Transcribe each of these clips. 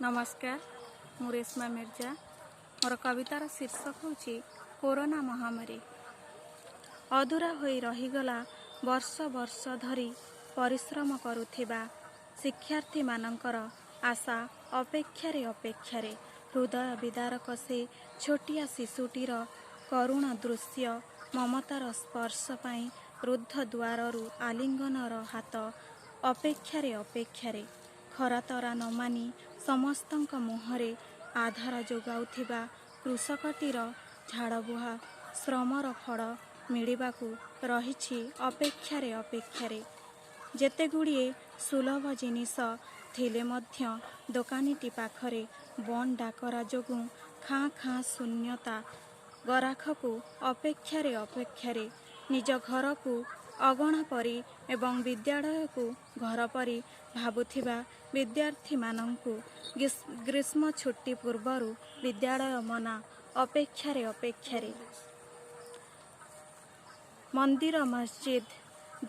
ନମସ୍କାର, ମୁଁ ରେଶ୍ମା ମିର୍ଜା। ମୋର କବିତାର ଶୀର୍ଷକ ହେଉଛି କୋରୋନା ମହାମାରୀ। ଅଧୁରା ହୋଇ ରହିଗଲା ବର୍ଷ ବର୍ଷ ଧରି ପରିଶ୍ରମ କରୁଥିବା ଶିକ୍ଷାର୍ଥୀମାନଙ୍କର ଆଶା ଅପେକ୍ଷାରେ ଅପେକ୍ଷାରେ। ହୃଦୟ ବିଦାରକ ସେ ଛୋଟିଆ ଶିଶୁଟିର କରୁଣ ଦୃଶ୍ୟ, ମମତାର ସ୍ପର୍ଶ ପାଇଁ ରୁଦ୍ଧ ଦୁଆରରୁ ଆଲିଙ୍ଗନର ହାତ ଅପେକ୍ଷାରେ ଅପେକ୍ଷାରେ। ଖରାତରା ନ ମାନି ସମସ୍ତଙ୍କ ମୁହଁରେ ଆଧାର ଯୋଗାଉଥିବା କୃଷକଟିର ଝାଳବୁହା ଶ୍ରମର ଫଳ ମିଳିବାକୁ ରହିଛି ଅପେକ୍ଷାରେ ଅପେକ୍ଷାରେ। ଯେତେଗୁଡ଼ିଏ ସୁଲଭ ଜିନିଷ ଥିଲେ ମଧ୍ୟ ଦୋକାନୀଟି ପାଖରେ ବନ୍ଦ ଡାକରା ଯୋଗୁଁ ଖାଁ ଖାଁ ଶୂନ୍ୟତା ଗରାଖକୁ ଅପେକ୍ଷାରେ ଅପେକ୍ଷାରେ। ନିଜ ଘରକୁ ଅଗଣା ପରି ଏବଂ ବିଦ୍ୟାଳୟକୁ ଘର ପରି ଭାବୁଥିବା ବିଦ୍ୟାର୍ଥୀମାନଙ୍କୁ ଗ୍ରୀଷ୍ମ ଛୁଟି ପୂର୍ବରୁ ବିଦ୍ୟାଳୟ ମନା ଅପେକ୍ଷାରେ ଅପେକ୍ଷାରେ। ମନ୍ଦିର, ମସଜିଦ୍,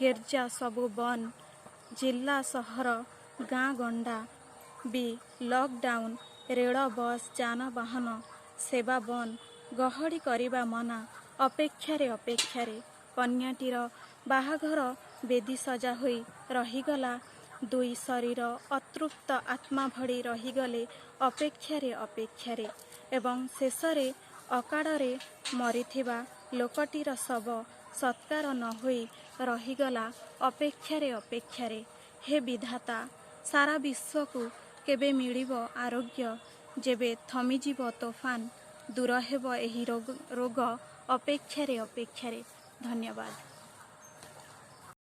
ଗିର୍ଜା ସବୁ ବନ୍ଦ। ଜିଲ୍ଲା, ସହର, ଗାଁ ଗଣ୍ଡା ବି ଲକଡାଉନ୍। ରେଳ, ବସ୍, ଯାନବାହନ ସେବା ବନ୍ଦ। ଗହଳି କରିବା ମନା ଅପେକ୍ଷାରେ ଅପେକ୍ଷାରେ। କନ୍ୟାଟିର ବାହାଘର ବେଦୀ ସଜା ହୋଇ ରହିଗଲା, ଦୁଇ ଶରୀର ଅତୃପ୍ତ ଆତ୍ମା ଭଳି ରହିଗଲେ ଅପେକ୍ଷାରେ ଅପେକ୍ଷାରେ। ଏବଂ ଶେଷରେ ଅକାଳରେ ମରିଥିବା ଲୋକଟିର ଶବ ସତ୍କାର ନ ହୋଇ ରହିଗଲା ଅପେକ୍ଷାରେ ଅପେକ୍ଷାରେ। ହେ ବିଧାତା, ସାରା ବିଶ୍ୱକୁ କେବେ ମିଳିବ ଆରୋଗ୍ୟ? ଯେବେ ଥମିଯିବ ତୋଫାନ, ଦୂର ହେବ ଏହି ରୋଗ ଅପେକ୍ଷାରେ ଅପେକ୍ଷାରେ। ଧନ୍ୟବାଦ।